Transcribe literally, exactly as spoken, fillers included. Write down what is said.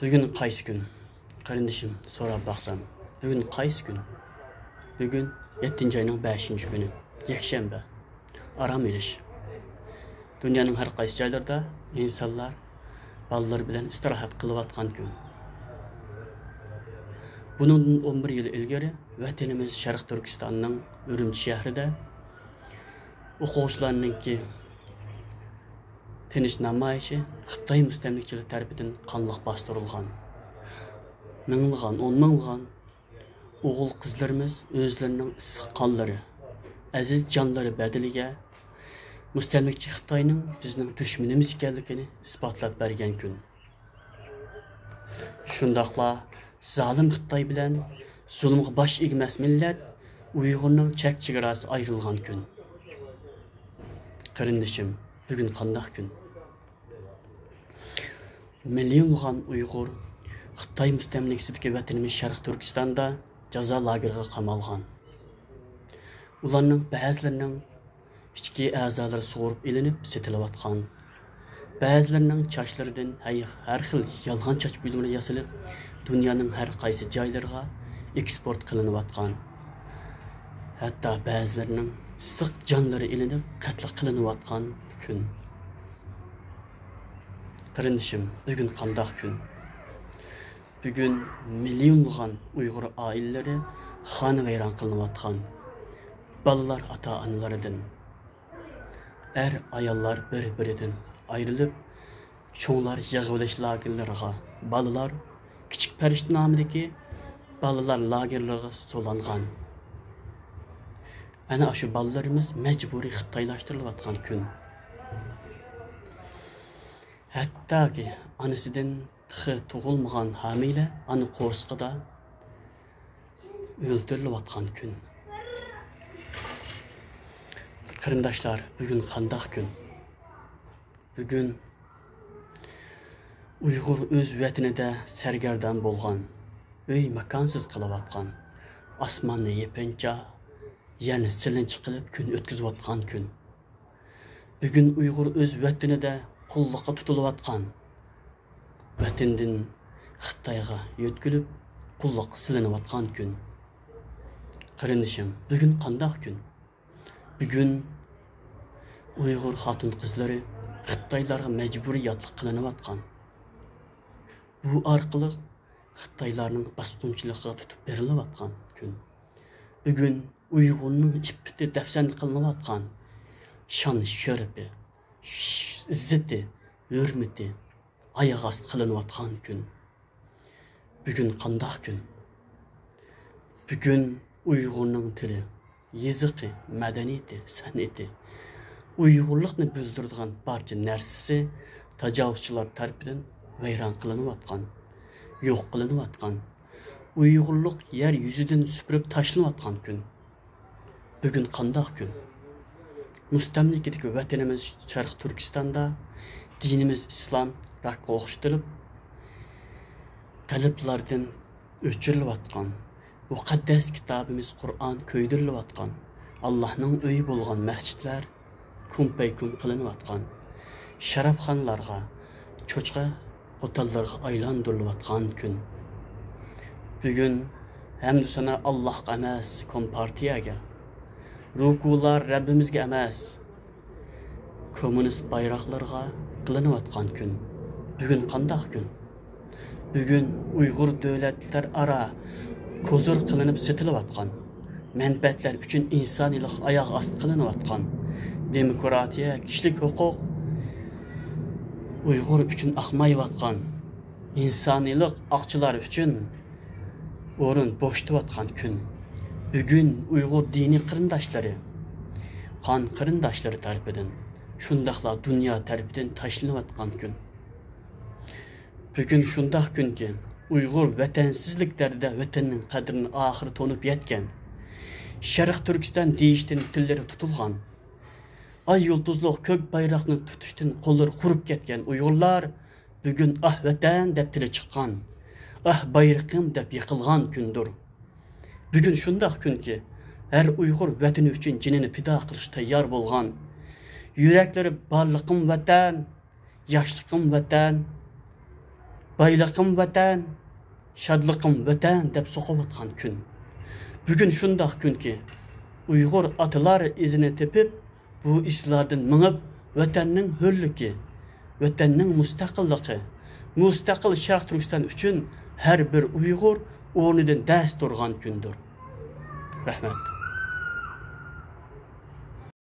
بۈگۈن قايسى كۈن؟ قېرىندىشىم، سوراپ باقسام، بۈگۈن قايسى كۈن؟ بۈگۈن يەتتىنچى ئاينىڭ بەشىنچى كۈنى، يەكشەنبە. ئارام ئېلىش. دۇنيانىڭ ھەر قايسى جايلىرىدا ئىنسانلار بالىلىرى بىلەن ئىستىراھەت قىلىۋاتقان كۈن. بۇنىڭدىن ئون بىر يىل ئىلگىرى ۋەتىنىمىز شەرقىي تۈركىستاننىڭ ئۈرۈمچى شەھىرىدە ئوقۇغۇچىلارنىڭكى تىنچ نامايىشى خىتاي مۇستەملىكىچىلىرى تەرىپىدىن قانلىق باستۇرۇلغان. مىڭلىغان، ئون مىڭلىغان ئوغۇل-قىزلىرىمىز ئۆزلىرىنىڭ ئىسسىق قانلىرى، ئەزىز جانلىرى بەدىلىگە مۇستەملىكىچى خىتاينىڭ بىزنىڭ دۈشمىنىمىز ئىكەنلىكىنى ئىسپاتلاپ بەرگەن كۈن. شۇنداقلا زالىم خىتاي بىلەن زۇلۇمغا باش ئېگىمەس مىللەت ئۇيغۇرنىڭ چەك-چېگراسى ئايرىلغان كۈن. قېرىندىشىم، بۈگۈن قانداق كۈن؟ مىليونلىغان ئۇيغۇر خىتاي مۇستەملىكىسىدىكى ۋەتىنىمىز شەرقىي تۈركىستاندا جازا لاگېرىغا قامالغان. ئۇلارنىڭ بەزىلىرىنىڭ ئىچكى ئەزالىرى سۇغۇرۇپ ئېلىنىپ سېتىلىۋاتقان. بەزىلىرىنىڭ چاچلىرىدىن ھەي-، ھەر خىل يالغان چاچ بۇيۇملىرى ياسىلىپ، دۇنيانىڭ ھەر قايسى جايلىرىغا ئېكسپورت قىلىنىۋاتقان. ھەتتا بەزىلىرىنىڭ ئىسسىق جانلىرى ئېلىنىپ، قەتل قىلىنىۋاتقان كۈن. قېرىندىشىم، بۈگۈن قانداق كۈن؟ بۈگۈن مىليونلىغان ئۇيغۇر ئائىلىلىرى خانىۋەيران قىلىنىۋاتقان. بالىلار ئاتا-ئانىلىرىدىن، ئەر-ئاياللار بىر-بىرىدىن ئايرىلىپ، چوڭلار يىغىۋېلىش لاگېرلىرىغا، بالىلار كىچىك پەرىشتە نامىدىكى بالىلار لاگېرلىرىغا سولانغان. ئەنە ئاشۇ بالىلىرىمىز مەجبۇرىي خىتايلاشتۇرۇلۇۋاتقان كۈن. ھەتتاكى ئانىسىدىن تېخى تۇغۇلمىغان ھامىلە ئانا قورسىقىدا ئۆلتۈرۈلۈۋاتقان كۈن. قېرىنداشلار، بۈگۈن قانداق كۈن؟ بۈگۈن ئۇيغۇر ئۆز ۋەتىنىدە سەرگەردان بولغان، ئۆي ماكانسىز قېلىۋاتقان، ئاسماننى يېپىنچا، يەرنى سېلىنچا قىلىپ كۈن ئۆتكۈزۈۋاتقان كۈن. بۈگۈن ئۇيغۇر ئۆز ۋەتىنىدە قۇللۇققا تۇتۇلۇۋاتقان، ۋەتىنىدىن خىتايغا يۆتكىلىپ قۇللۇققا سېلىنىۋاتقان كۈن. قېرىندىشىم، بۈگۈن قانداق كۈن؟ بۈگۈن ئۇيغۇر خاتۇن-قىزلىرى خىتايلارغا مەجبۇرىي ياتلىق قىلىنىۋاتقان. بۇ ئارقىلىق خىتايلارنىڭ باسقۇنچىلىقىغا تۇتۇپ بېرىلىۋاتقان كۈن. بۈگۈن ئۇيغۇرنىڭ ئىپپىتى دەپسەندە قىلىنىۋاتقان، شان-شەرىپى، ش-، ئىززىتى، ھۆرمىتى ئاياغ ئاستى قىلىنىۋاتقان كۈن. بۈگۈن قانداق كۈن؟ بۈگۈن ئۇيغۇرنىڭ تىلى، يېزىقى، مەدەنىيىتى، سەنئىتى، ئۇيغۇرلۇقنى بىلدۈرىدىغان بارچە نەرسىسى تاجاۋۇزچىلار تەرىپىدىن ۋەيران قىلىنىۋاتقان، يوق قىلىنىۋاتقان، ئۇيغۇرلۇق يەر يۈزىدىن سۈپۈرۈپ تاشلىنىۋاتقان كۈن. بۈگۈن قانداق كۈن؟ مۇستەملىكىدىكى ۋەتىنىمىز شەرقىي تۈركىستاندا دىنىمىز ئىسلام راكقا ئوخشىتىلىپ، قەلبلەردىن ئۆچۈرۈلۈۋاتقان، مۇقەددەس كىتابىمىز قۇرئان كۆيدۈرۈلۈۋاتقان، ئاللاھنىڭ ئۆيى بولغان مەسچىتلەر كۇمپەيكۇم قىلىنىۋاتقان، شەرەپخانىلارغا، چوچقا قوتانلىرىغا ئايلاندۇرۇلۇۋاتقان كۈن. بۈگۈن ھەمدۇ سانا ئاللاھقا ئەمەس، كومپارتىيەگە، رۇكۇلار رەببىمىزگە ئەمەس، كوممۇنىست بايراقلىرىغا قىلىنىۋاتقان كۈن. بۈگۈن قانداق كۈن؟ بۈگۈن ئۇيغۇر دۆلەتلەر ئارا كوزۇر قىلىنىپ سېتىلىۋاتقان، مەنپەئەتلەر ئۈچۈن ئىنسانىيلىق ئاياغ ئاستى قىلىنىۋاتقان، دېموكراتىيە، كىشىلىك ھوقۇق ئۇيغۇر ئۈچۈن ئاقمايۋاتقان، ئىنسانىيلىق ئاقچىلار ئۈچۈن ئورۇن بوشىتىۋاتقان كۈن. بۈگۈن ئۇيغۇر دىنىي قېرىنداشلىرى، قان قېرىنداشلىرى تەرىپىدىن، شۇنداقلا دۇنيا تەرىپىدىن تاشلىنىۋاتقان كۈن. بۈگۈن شۇنداق كۈنكى، ئۇيغۇر ۋەتەنسىزلىك دەردىدە ۋەتەننىڭ قەدرىنى ئاخىرى تونۇپ يەتكەن، شەرقىي تۈركىستان دېيىشتىن تىللىرى تۇتۇلغان، ئاي يۇلتۇزلۇق كۆك بايراقنى تۇتۇشتىن قوللىرى قۇرۇپ كەتكەن ئۇيغۇرلار بۈگۈن «ئاھ، ۋەتەن» دەپ تىلى چىققان، «ئاھ، بايرىقىم» دەپ يىقىلغان كۈندۇر. بۈگۈن شۇنداق كۈنكى، ھەر ئۇيغۇر ۋەتىنى ئۈچۈن جېنىنى پىدا قىلىشقا تەييار بولغان، يۈرەكلىرى «بارلىقىم ۋەتەن، ياشلىقىم ۋەتەن، بايلىقىم ۋەتەن، شادلىقىم ۋەتەن دەپ سوقۇۋاتقان كۈن. بۈگۈن شۇنداق كۈنكى، ئۇيغۇر ئاتىلار ئىزىنى تېپىپ، بۇ ئىزلاردىن مېڭىپ، ۋەتەننىڭ ھۆرلۈكى، ۋەتەننىڭ مۇستەقىللىقى، مۇستەقىل شەرقىي تۈركىستان ئۈچۈن ھەر بىر ئۇيغۇر ئورنىدىن دەس تۇرغان كۈندۇر. رەھمەت.